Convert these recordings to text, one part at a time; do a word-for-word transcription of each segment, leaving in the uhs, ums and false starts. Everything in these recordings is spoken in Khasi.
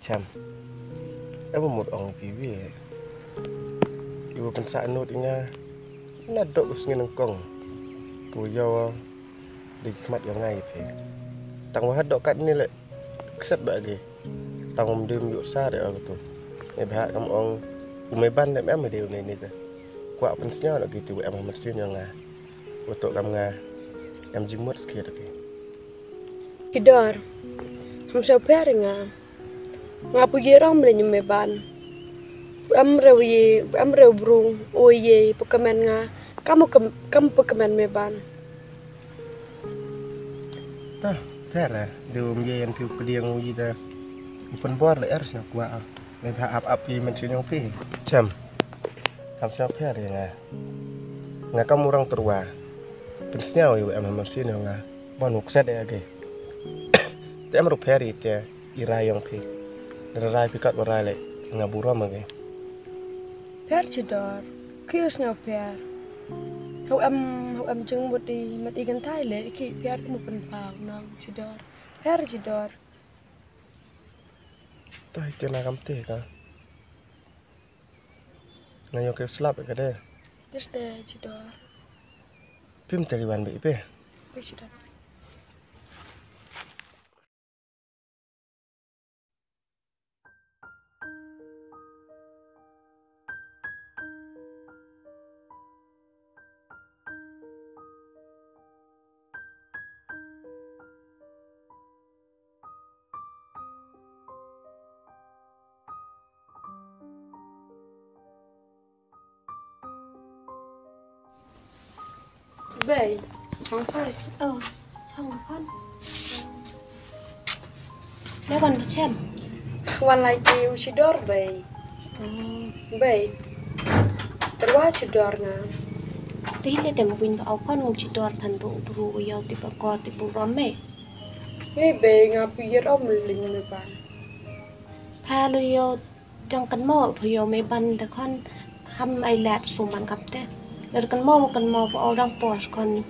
Cham. Em mut ong pi wi. Iwa pynsah nud i nga. Na dok u sngi nangkong. Ku yo di khmat yo ngai phi. Tang wa dok kat ni le. Kset ba gi. Tang um dim yu sa de ong tu. Ni ba kam ong. U me ban le em de u ne ni te. Kwa pynsnyaw na gi tu em ha mynsiem yo nga. Wa to kam nga. Em jingmut skit ki. Ki dor. Ham sa pher nga. Nga pu ye rong mle nyum me ban. Pu em rew ye, pu em rew brung, o ye, pu kemen nga. Kam pu kem-, kam pu kemen me ban. Ta, pher eh. De um ye yan piu pediang u yi ta. Pun bor le er sna kwa. Me pha ap ap ye men sing yong pi. Chem. Kam sna pher ye nga. Nga kam urang terwa. Pynsnyaw ye em men sing yong nga. Bon u kset eh age. Te em ru pher ye te. I rai yong phi. Ra rai phi kat wa rai le. Nga burom age. Pher chi dor. Ki us nga pher. Hau em, hau em jing mut i, mat i kan thai le. Ki pher ki mu pen pau nang chi dor. Pher chi dor. Tai te na kam te ka. Nga yo ke slap ka de. Des te chi dor. Pim te liwan be ipe. Be chi dor. Bei, chang phai. Oh, chang phai. Dah wan macam. Wan lai ti u chidor bei. Oh. Bei. Terwa chidor nga. Ti le tem kuin ba au pan u chidor than tu tu u yau ti pa kor ti pu rom me. Wei bei nga pu yer om ling me ban. Pha lu yo dang kan mo phu yo me ban da khon ham ai lat su man kap te. Ler kan mo kan mo phu au dang pos khon.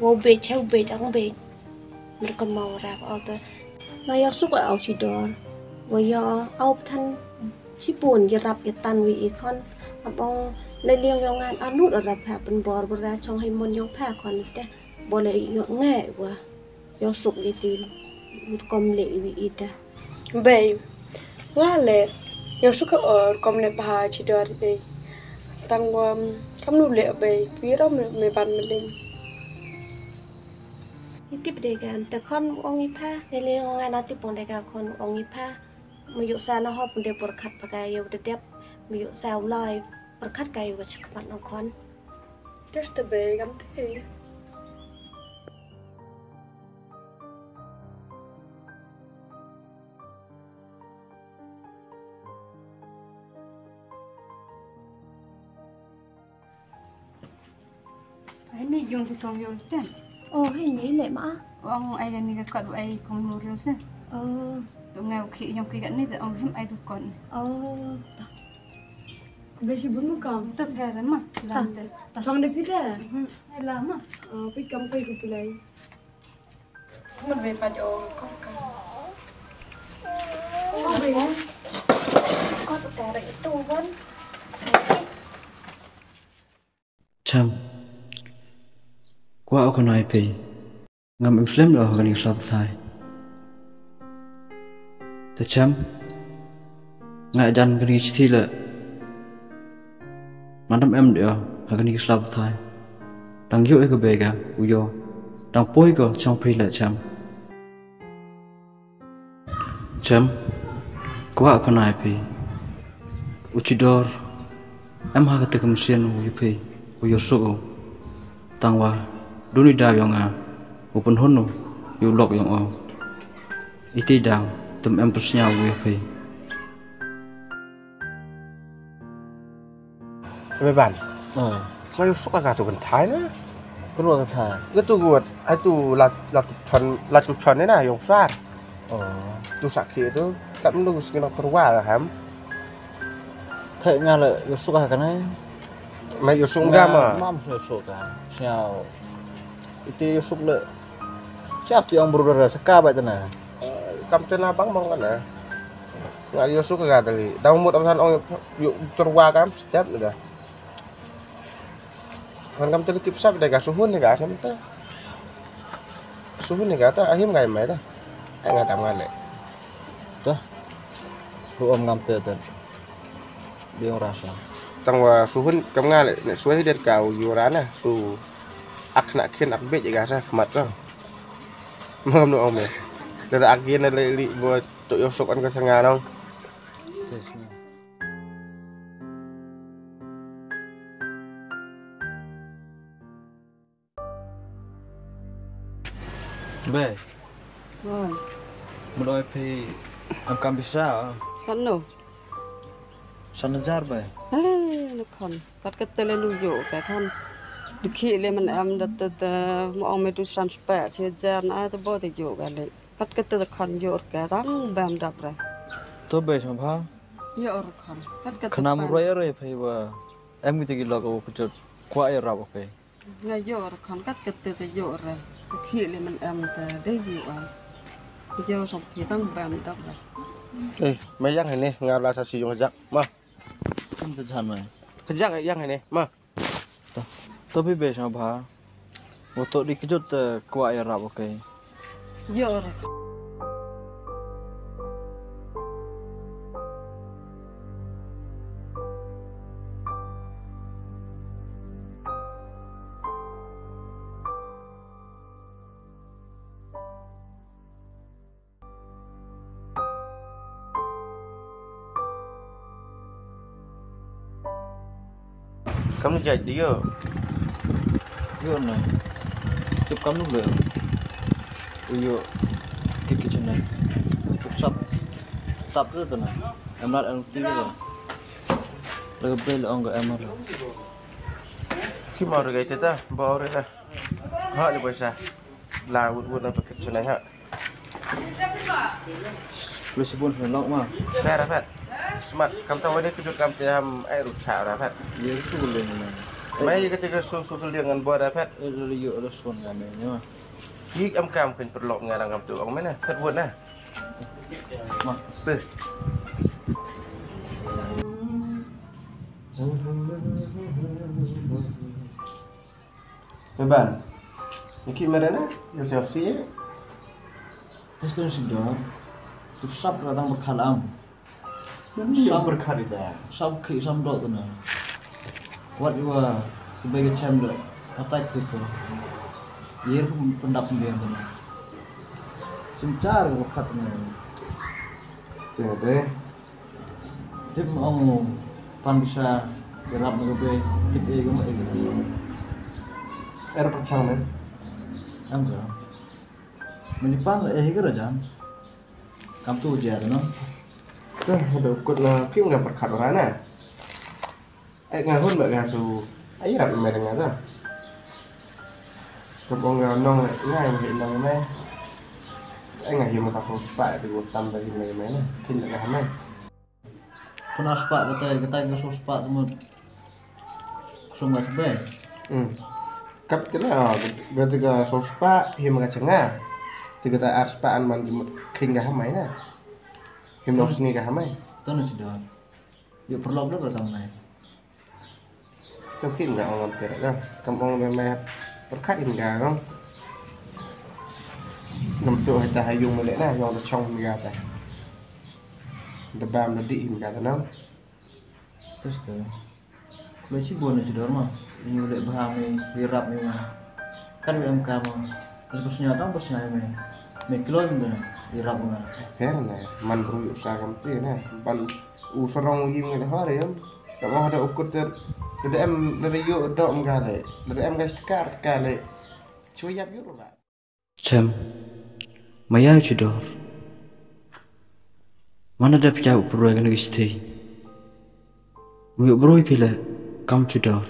Wo be cheu be dang be. Mer kan mo ra phu au te. Nga yo suk au chi dor. Wo yo au than chi pun ye rap ye tan wi i khon. Am ong le liang yo ngan anu rap pha pen bor bor ra chong hai mon yong pha khon te. Bo le yo nge wa. Yo suk iti rukom le iwi ida. Bei. Nga le. Yo suk or kom le paha chidor bei. Tang wam kam nu le bei. Pi rom me ban meling. Itip dega te khon ong ipha. Nele ong ana tip ong dega khon ong ipha. Mu yuk sa na hop de por khat pa ka yo de dep. Mu yuk sa ulai por khat ka yo ka chakmat nong khon. Just the bag am te. Ai ni yung ti kong yung ten. Oh, hai ni le ma. Ong ai ni ka kot ai kong lu riu se. Oh. Tu ngai u khi yung khi kat ni te ong hem ai tu kot ni. Oh, ta. Be si bunu kam. Ta pher ma. Ta. Chong de phi de. Hmm. Ai la ma. Oh, pi kam pai ku pulai. Mun be pa jo ko ka. Ko be. Ko to ka re tu ban. Cham. Kwa ko nai pe. Ngam em slem lo ha kani slap thai. Te cham. Nga jan kani chithi le. Mandam em de ha kani slap thai. Dang yo e ko bega u yo. Dang poi ko chong phi le cham. Chem, kwah ko nai phi. U chidor, em ha kata ka mynsiem u ïa phi, u ïohsuk u. Tang wa, duni daw yong nga, u pynhun u, ïa u lok yong u. Iti daw, tem em pysñiaw u ïa phi. Ïa me ban. Nga ïohsuk ka tu kynthai na. Kynwa kynthai. Nga tu guat, ai tu la la tu chon, la tu chon ni na yong sar. Oh. Tu sakhi tu, kat mlu sngin ang terwa ka ham. Thai nga le ïohsuk ka kane. Me ïohsuk nga ma. Mam ïohsuk ka. Sñiaw. Iti ïohsuk le. Siap tu yang brother sa ka ba tana. Kam tana bang bang kana. Nga ïoh suk ka tali. Dang mut ap san ong ïoh terwa kam step ni ka. Han kam tali tip sap da ka suhun ni ka kam ta. Suhun ni ka ta ahim ka mai ta. Ai nga tam nga le. Ta. Hu om ngam te te. Biong rasa. Tang wa suhun kam nga le ne suai der ka u yura na. Tu ak na khin ak bej ga sa khmat ka. Mam no om. Der ak yen le li bo to yo sok an ka sanga nong. Tes na. Be. Oi. Mun oi phi am kam bisa. Kan no. San hajar be. Hei, no kan. Kat kat tele nu yo ka kan. Dikhi le man am dat dat mo ong me tu san spa si hajar na ta bo te yo ka le. Kat kat te kan yo ka tang bam dap re. To be sam pha. Yo kan. Kat kat. Khana mu roi re phi wa. Em ki te ki lok ko kujot. Kwa ya rap okay. Nga ïoh re khon kat kata te ïoh re. Ka khih le man em te dei ïoh ai. Ïoh sop ki tang bam dap re. Eh, me yang hene nga la sa si yong jak. Ma. Kum te jan mai. Ka jak yang hene, ma. To bi be sa ba. Wo to di kejut te kwa ya rap okay. Ïoh re. Kam jait di yo. Yo na. Chup kam nu le. Yo. Kit kit na. Chup sap. Tap tu na. Em lat em ti tu. Laga bel ong ga em lat. Ki mau re gai teta, bau re la. Ha le paisa. La wut wut na paket chunai ha. Lu sibun sun lok ma. Pera pet. Smart. Kam tang wani kujut kam te ham ai rucha ra pet. Ye su le ni. Mai ye kete ke su su ke liang ngan bor ra pet. Eh, lu yo lu sun ngam ni ma. Yi am kam kin perlok ngarang kam tu ong mena. Pet wut na. Ma. Pe. Ban. Ni ki merena, yo siap si. Tes tu si dor. Tu sap ra dang berkhalam. Sap berkhat ita. Sap ki sam dok tu na. Wat iwa sebagai chem dok. Katai ki tu. Ye pun pendap dia tu na. Sencar berkhat tu na. Setiap deh. Tip ma ong pan bisa gerap ma gabe tip e gama e gama. Er pachang ne. Am ga. Mani pan e hi ga rajan. Kam tu je no. Tuh, ada ukut la kim ga perkhat ora na. Eh, nga hun ba ga su. Ai rap me nga ta. Kam ong ga nong le nga hi nong me. Ai nga hi ma ta so spa tu tam da hi me me na. Kin da ga me. Kuna spa kata, kata ka so spa tu mut. Kusum ka sebe. Hmm. Kap tila, kata ka so spa, him ka changa. Ti kata ar spa an man jumut king ka hamai na. Him nong sngi ka hamai. Tano si don. Yo perlok do kata mai. Tao khim ga ong lam tira ga. Kam ong me me perkhat in ga ong. Ngam tu hai ta hai yung mele na, yong da chong mi ga ta. Da bam da di in ga ta nang. Terus tu. Kule chi bon chi dor ma. Ni le bha mi, wi rap mi ma. Kan wi am ka ma. Terus snya tang terus snya me. Me kilo mi na. Wi rap ma. Pher na, man bru yu sa kam ti na. Ban u sarong u yim ngi da hor yam. Da ma da ukut ter. Da em da yu do am ga le. Da em ga stikar ka le. Chu yap yu ra. Chem. Maya chudor. Mana da pya uproi kan gisti. Wi uproi pile kam chudor.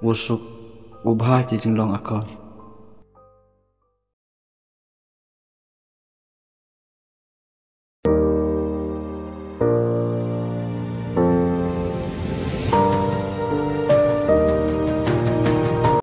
Wosuk. Ubha ti jinglong akor.